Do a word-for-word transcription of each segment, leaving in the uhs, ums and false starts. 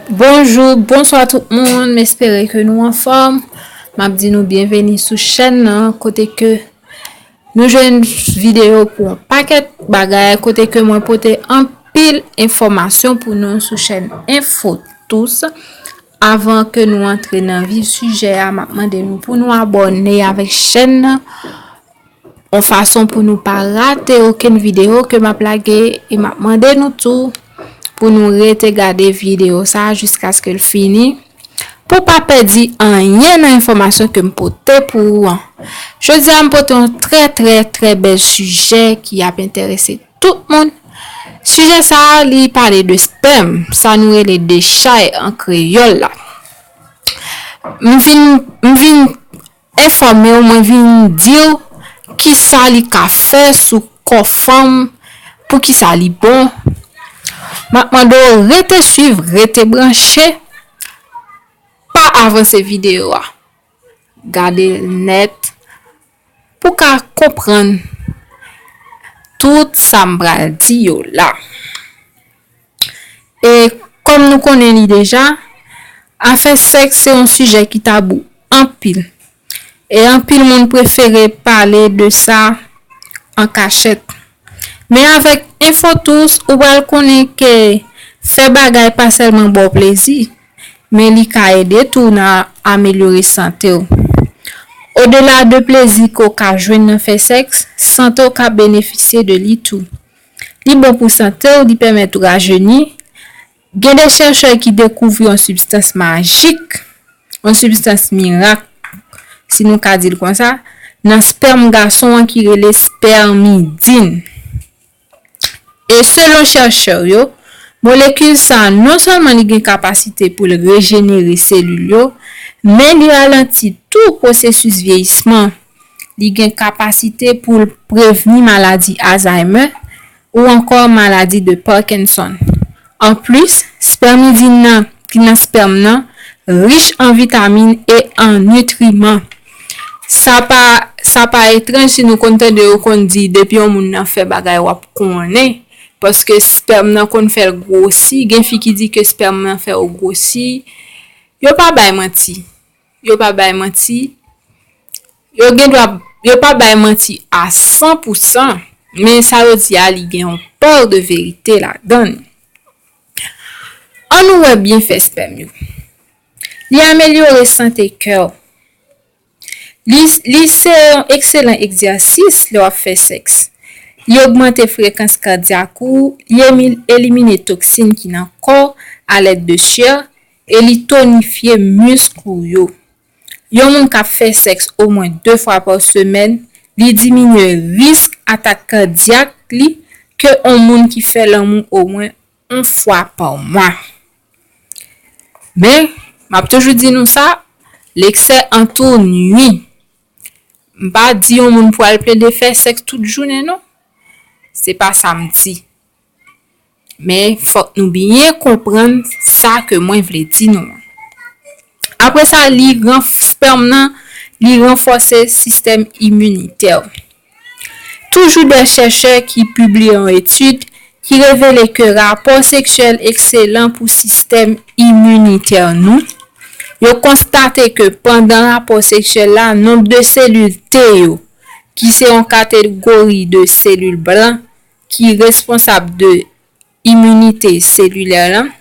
Bonjou, bonswa tout moun, m espere ke nou anfòm. M ap di nou byenveni sou chèn nan, kote ke nou jwenn videyo pou yon pakèt bagay, kote ke mwen pote anpil enfòmasyon pou nou sou chèn Info Tous. Avan ke nou antre nan vif sijè a, m ap mande nou pou nou abòne avèk chèn nan, yon fason pou nou pa rate okenn videyo ke m ap lage, e m ap mande nou tou pou nou rete gade videyo sa a jiskaske l fini, pou pa pèdi anyen nan enfòmasyon ke m pote pou ou an. Jodi a, m pote yon trè, trè, trè bèl sijè ki ap enterese tout moun. Sijè sa a, li pale de spèm, sa nou rele dechay an kreyòl la. M vin, m vin enfòme w, mwen vin di w kisa li ka fè sou kò fanm, poukisa li bon. M ap mande w rete swiv, rete branche, pa avanse videyo a. Gade l nèt pou w ka konprann tout sa m pral di yo la. E kòm nou konnen li deja, afè sèks se yon sijè ki tabou anpil. E anpil moun prefere pale de sa an kachèt. Men avèk Info Tous, ou pral konnen ke fè bagay pa sèlman ba w plezi, men li ka ede tou nan amelyore sante w. Odela de plezi ke w ka jwenn nan fè sèks, sante w ka benefisye de li tou. Li bon pou sante w, li pèmèt ou rajeni. Gen de chèchè ki dekouvri yon sibstans majik, yon sibstans mirak, si nou ka di l konsa, nan spèm gason an ki rele spèmidin. E selon chèchè yo, molekil sa a non sèlman li gen kapasite pou l rejenere selil yo, men li ralanti tou pwosesis vyeyisman. Li gen kapasite pou l prevni maladi Alzheimer ou ankò maladi de Parkinson. Anplis, spèmidin nan ki nan spèm nan rich an vitamin e an nitriman. Sa pa, sa pa etranj si nou konn tande yo konn di depi yon moun nan fè bagay w ap konnen, paske spèm nan konn fè l gwosi. Gen fi ki di ke spèm nan fè yo gwosi. Yo pa bay manti. Yo pa bay manti. Yo gen dwa, yo pa bay manti a san pou san, men sa yo di a, li gen yon part de verite ladan l. Ann nou wè byenfè spèm yo. Li amelyore sante kè w. Li, li se yon ekselan egzèsis lè w ap fè sèks. Li ogmante frekans kadyak ou, li emi-, elimine toksin ki nan kò w alèd de chè, e li tonifye misk ou yo. Yon moun k ap fè sèks omwen de fwa pa semèn, li diminye risk atak kadyak li ke yon moun ki fè lanmou omwen yon fwa pa mwa. Men, m ap toujou di nou sa, l'excès en tout nuit. M pa di yon moun pou al plede fè sèks tout jounen, non. Se pa sa m di. Men, fòk nou byen konprann sa ke mwen vle di nou an. Apre sa, li ranf-, spèm nan, li ranfòse sistèm iminitè w. Toujou de chèchè ki pibliye yon etid ki revele ke rapò seksyèl ekselan pou sistèm iminitè nou. Yo konstate ke pandan rapò seksyèl la, nonb de selil T yo, ki se yon kategori de selil blan ki responsab de iminite selilè lan,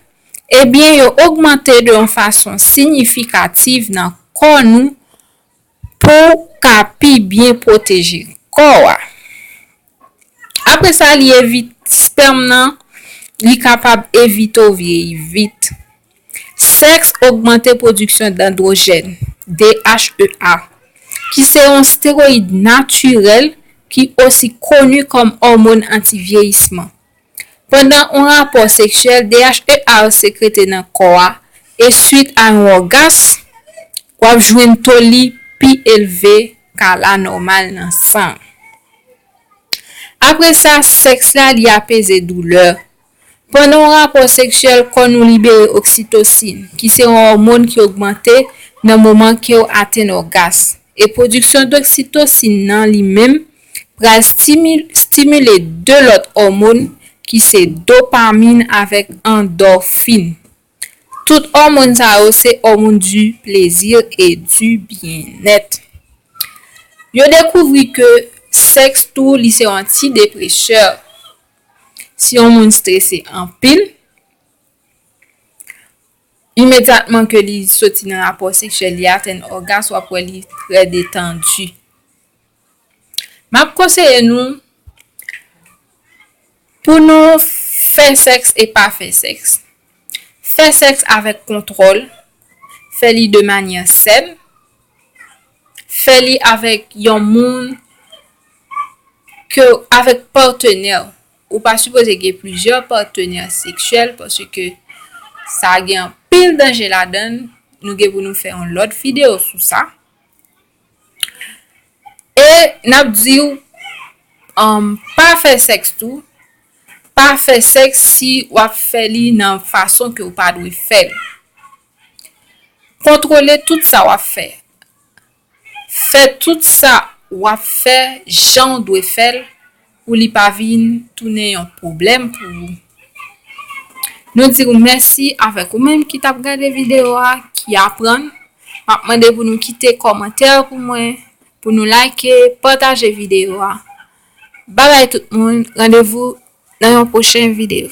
ebyen, yo ogmante de yon fason siyifikatif nan kò nou pou ka pi byen pwoteje kò a. Apre sa, li evit-, spèm nan, li kapab evite w vyeyi vit. Sèks ogmante pwodiksyon dandwojèn, D H E A, ki se yon steroyid natirèl ki osi koni kòm òmòn anti-vyeyisman. Pandan yon rapò seksyèl, D H E A sekrete nan kò a, e swit a yon ògasm, w ap jwenn to li pi elve ka lanòmal nan san. Apre sa, sèks la, li apeze doulè. Pandan yon rapò seksyèl, kò nou libere oksitosin, ki se yon òmòn ki ogmante nan moman ke w atenn ògasm. E pwodiksyon doksitosin nan li menm pral stimi-, stimile de lòt òmòn ki se dopamin avèk andòfin. Tout òmòn sa yo se òmòn du plaisir et du bien-être. Yo dekouvri ke sèks tou li se yon antidepresè. Si yon moun strese anpil, imedyatman ke li soti nan rapò seksyèl, li atenn ògas, w ap wè li trè detandi. M ap konseye nou pou nou fè sèks e pa fè sèks. Fè sèks avèk kontwòl, fè li de manyè sèn, fè li avèk yon moun ke avèk patnè. Ou pa sipoze gen plizyè patnè seksyèl paske sa gen anpil danje ladan l. Nou gen pou nou fè yon lòt videyo sou sa. E n ap di w, um, pa fè sèks tou. Pa fè sèks si w ap fè li nan fason ke w pa dwe fè l. Kontwole tout sa w ap fè. Fè tout sa w ap fè jan w dwe fè l pou li pa vin tounen yon pwoblèm pou ou. Nou di w mèsi avèk ou menm ki t ap gade videyo a, ki aprann. M ap mande pou nou kite kòmantè pou mwen, pou nou like, pataje videyo a. Babay tout moun, randevou nan yon pwochen videyo.